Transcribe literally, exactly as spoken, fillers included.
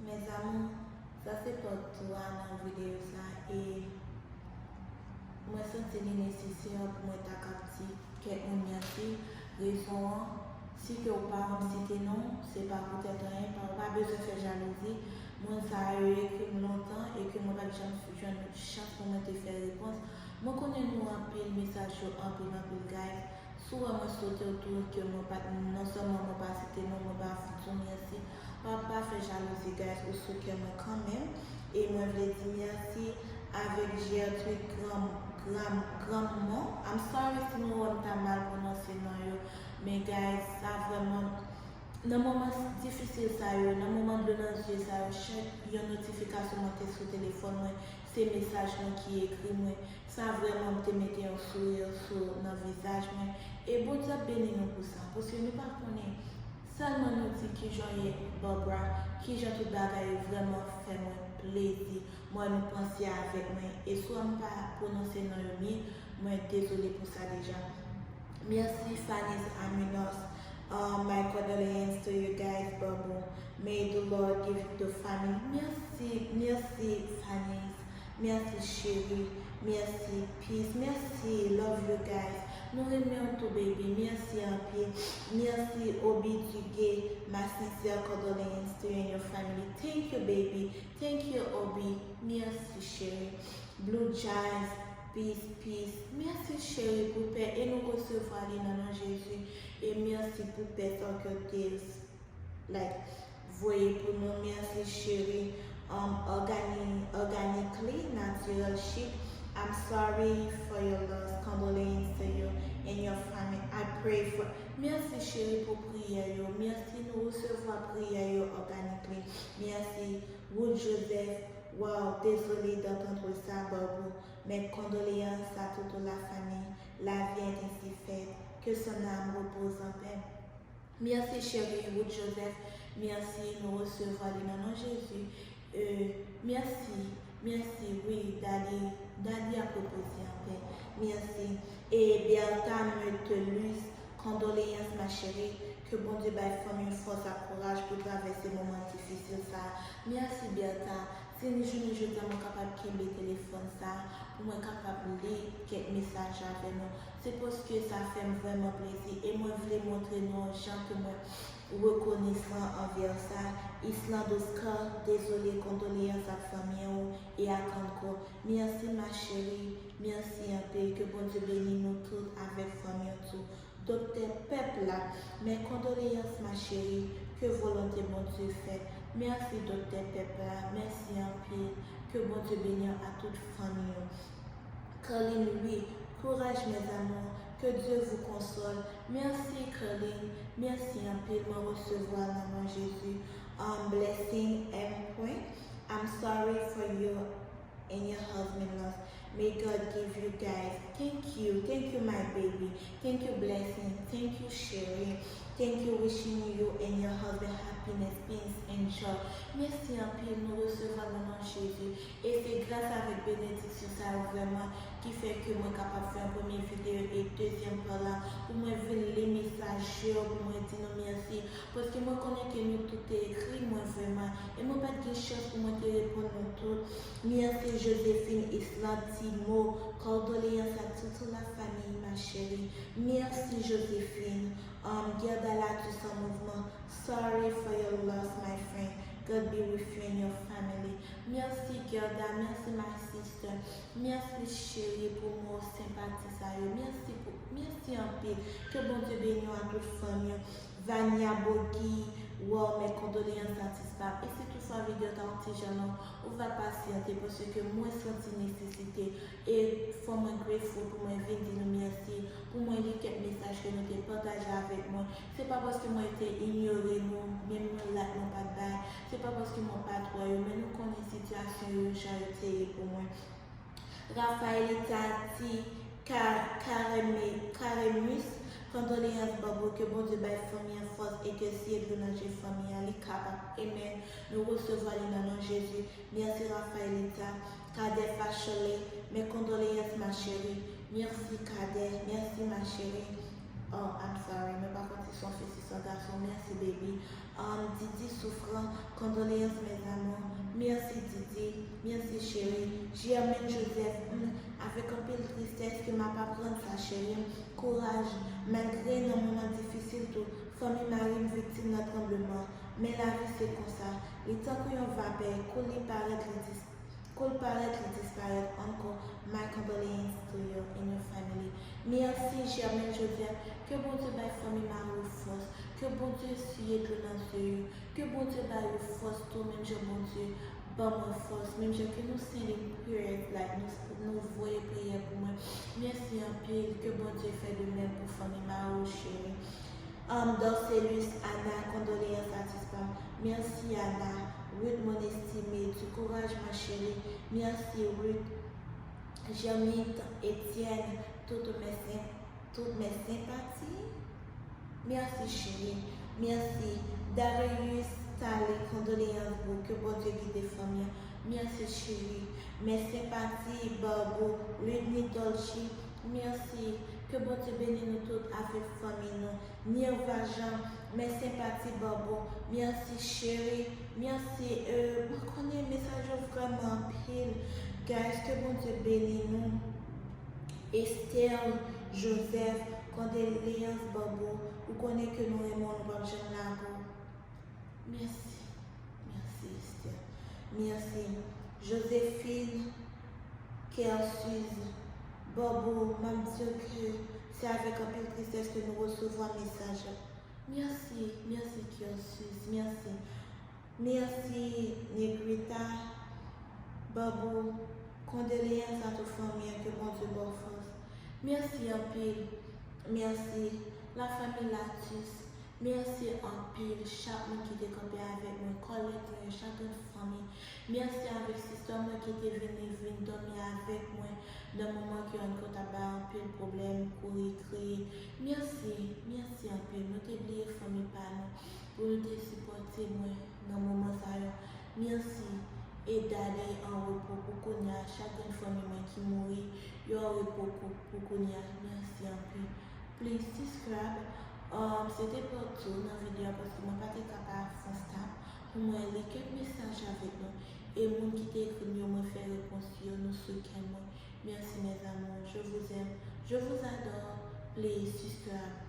Mes amours, sa se part twa nan videyo sa, e mwen santi li nesesè pou mwen ta kab di kèk moun mèsi. Rezon an, si ke w pa wè m site non, se pa poutèt anyen, pa, ou pa bezwen fè jalouzi. Moun sa yo ekri m lontan e ke mwen pa t janm jwenn chans pou mwen te fè repons. Mwen konnen nou anpil, mesaj yo anpil, anpil, guys. Si w wè mwen sote w tou, ke mwen pa t, non sèlman mwen pa site non, mwen pa di w mèsi, pa, pa fè jalouzi, guys, ou sou kè mwen kanmenm. E mwen vle di mèsi avèk Gertrude Gram, Gram, Gramont. I'm sorry si nou wè m ta mal pwononse non yo, men guys, sa vrèman, nan moman difisil sa yo, nan moman dlo nan zye sa yo, chak yon notifikasyon monte sou telefòn mwen, se mesaj nou ki ekri mwen. Sa vrèman te mete yon souri sou nan vizaj mwen. E Bondye ap beni nou pou sa, paske nou pa konnen. Sèlman nou di kijan w ye, Barbara, kijan tout bagay yo vrèman fè mwen plezi. Mwen, nou panse avèk mwen. E si m pa pwononse non yo byen, mwen dezole pou sa deja. Merci Fanny's Aminos. Uh, my condolences to you guys, Barbara. May the Lord give you the family. Merci, merci Fanny's. Merci chérie. Merci peace. Merci, love you guys. Nou renmen w tou, baby. Merci anpil. Merci Obi Duguay. My sincere condolences to you and your family. Thank you, baby. Thank you, Obi. Merci chérie. Blue Jazz. Peace, peace. Merci chérie pou pè e nou resevwa li nan non Jezi. E merci pou pè sa ke w te, like, voye pou nou. Merci chérie. Um, organi, organically, natural shit. I'm sorry for your loss. Condolences to you and your family. I pray for. Merci chérie pou priyè yo. Merci, nou resevwa priyè yo organically. Merci. Wood Joseph. Wow, désolé d'entendre ça, Barbara. Mes condoléances à toute la famille. La vie est ainsi faite. Que son âme repose en paix. Merci chérie, Ruth Joseph. Merci, nou resevwa li nan non Jezi. Euh, merci, merci, wi, Daddy, Daddy ap repoze an pè. Merci. E Bertha Metelus, condoléances ma chérie. Ke Bondye bay fanmi w fòs ak kouraj pou travèse moman difisil sa a. Merci Bertha. Si ni jounen jodi a mwen kapab kenbe telefòn sa a pou mwen kapab li kèk mesaj avè nou, se paske sa fè m vrèman plezi e mwen vle montre nou jan ke mwen rekonesan anvè sa. Island Oscar, dezole, kondoleyans ak fanmi w e ak Anko. Mèsi ma chérie, mèsi anpil, ke Bondye beni nou tout avèk fanmi w tou. Doktè pèp la, mes condoléances ma chérie, ke volonte Bondye fèt. Mèsi doktè pèp la, mèsi anpil, ke Bondye beni w a tout fanmi w. Carline, wi, kouraj mes amours, que Dieu vous console. Mèsi Carline, mèsi anpil, mwen resevwa nan non Jezi. Um, blessing M. Point, I'm sorry for you and your husband loss. May God give you guys. Thank you. Thank you, my baby. Thank you, blessing. Thank you, chérie. Thank you, wishing you and your husband happiness, peace, and joy. Mèsi anpil, nou resevwa nan non Jezi. E se gras avèk benediksyon sa yo vrèman ki fè ke mwen kapab fè yon premye videyo e dezyèm pa la pou mwen vin li mesaj yo pou mwen di nou mèsi. Paske mwen konnen ke nou tout te ekri mwen vrèman, e mwen pa t gen chans pou mwen te reponn nou tout. Mèsi Josephine Island, ti mo, kondoleyans a tout la famille, ma chérie. Mèsi Josephine. Um, Gerda Latus an mouvman. Sorry for your loss, my friend. God be with you and your family. Mèsi Gerda, mèsi my sister. Mèsi cheri pou mo senpati sa yo. Mèsi pou, mèsi anpil. Ke Bondye beni w a tout fanmi w. Vania Bogi, wow, mes condoléances atis pa m. E si toutfwa videyo ta yon ti jan long, ou va pasyante paske mwen santi nesesite e fò mwen grateful pou mwen vin di nou mèsi, pou mwen li kèk mesaj ke nou te pataje avèk mwen. Se pa paske mwen te inyore nou, menm yon like mwen pa t bay. Se pa paske mwen pa t wè yo, men nou konnen sitiyasyon yo jan yo te ye pou mwen. Rafaelita Ti Ka-, Kareme-, Karemus, kondoleyans Barbara, ke Bondye bay fanmi an fòs e ke siye dlo nan je fanmi an, li kapab. Amen. Nou resevwa li nan non Jezi. Mèsi Rafaelita. Cadet Fachole, mes condoléances ma chérie. Mèsi Cadet, mèsi ma chérie. Oh, I'm sorry, mwen pa konn si se yon fi, si se yon gason. Mèsi, baby. Um, Didi Souffrant, condoléances, mes amours. Mèsi, Didi. Mèsi, cheri. Germaine Joseph, hmm, avèk anpil tristès ke m ap aprann sa, cheri. Kouraj. Malgre nan moman difisil tou, fanmi mari m viktim nan tranbleman. Men lavi se konsa. Li tankou yon vapè, kou li parèt, li dis-, kou l parèt, li disparèt ankò. My condoléances to you and your family. Mèsi, Germaine Joseph. Ke Bondye bay fanmi mari w fòs. Ke Bondye siye dlo nan zye yo. Ke Bondye ba yo fòs tou, menm jan Bondye ban mwen fòs. Menm jan ke nou sending prayers, like, nou, nou voye priyè pou mwen. Mèsi anpil. Ke Bondye fè de menm pou fanmi mari w, cheri. Um, Dorcelus, Ana, condoléances, atis pa m. Mèsi, Ana. Ruth, mon estimé, du courage, ma chérie. Mèsi, Ruth. Jamit, Etienne, toutes mes sym-, toutes mes sympathies. Mèsi, cheri. Mèsi. Darius, Tali, condoléances, bro. Ke Bondye gide fanmi an. Mèsi, cheri. Mes sympathies, Barbou, Ludny, Dolce. Mèsi. Ke Bondye beni nou tout avèk fanmi nou. Nirva Jean, mes sympathies, Barbou. Mèsi, cheri. Mèsi. Euh, mwen konnen mesaj yo vrèman anpil. Guys, ke Bondye beni nou. Estelle Joseph, condoléances, Barbou. Ou konnen ke nou renmen w, nou p ap janm lage w. Mèsi. Mèsi, Estelle. Mèsi. Joséphine, Kersuze, Barbou, m ap di w ke se avèk anpil tristès ke nou resevwa mesaj la. Mèsi, mèsi, Kersuze, mèsi. Mèsi, Negrita, Barbou, condoléances à tout fanmi an, ke Bondye ba w fòs. Mèsi anpil. Mèsi, la famille Latus. Mèsi anpil chak moun ki te kanpe avèk mwen, kòlèg mwen yo, chak grenn fanmi. Mèsi avèk sista mwen ki te vini, vin dòmi avèk mwen nan moman ke Anko t ap bay anpil pwoblèm, kouri, kriye. Mèsi, mèsi anpil. Nou te bliye fanmi pa nou pou nou te sipòte mwen nan moman sa yo. Mèsi. E Dade an repo pou kounye a. Chak grenn fanmi mwen ki mouri, yo an repo pou, pou kounye a. Mèsi anpil. Please subscribe. Um, se te pati tou nan videyo a paske mwen pa te ka pa fè stop pou mwen li kèk mesaj avèk nou. E moun ki te ekri m yo, mwen fè repons yo, nou sou kè mwen. Merci mes amours, je vous aime, je vous adore. Please subscribe.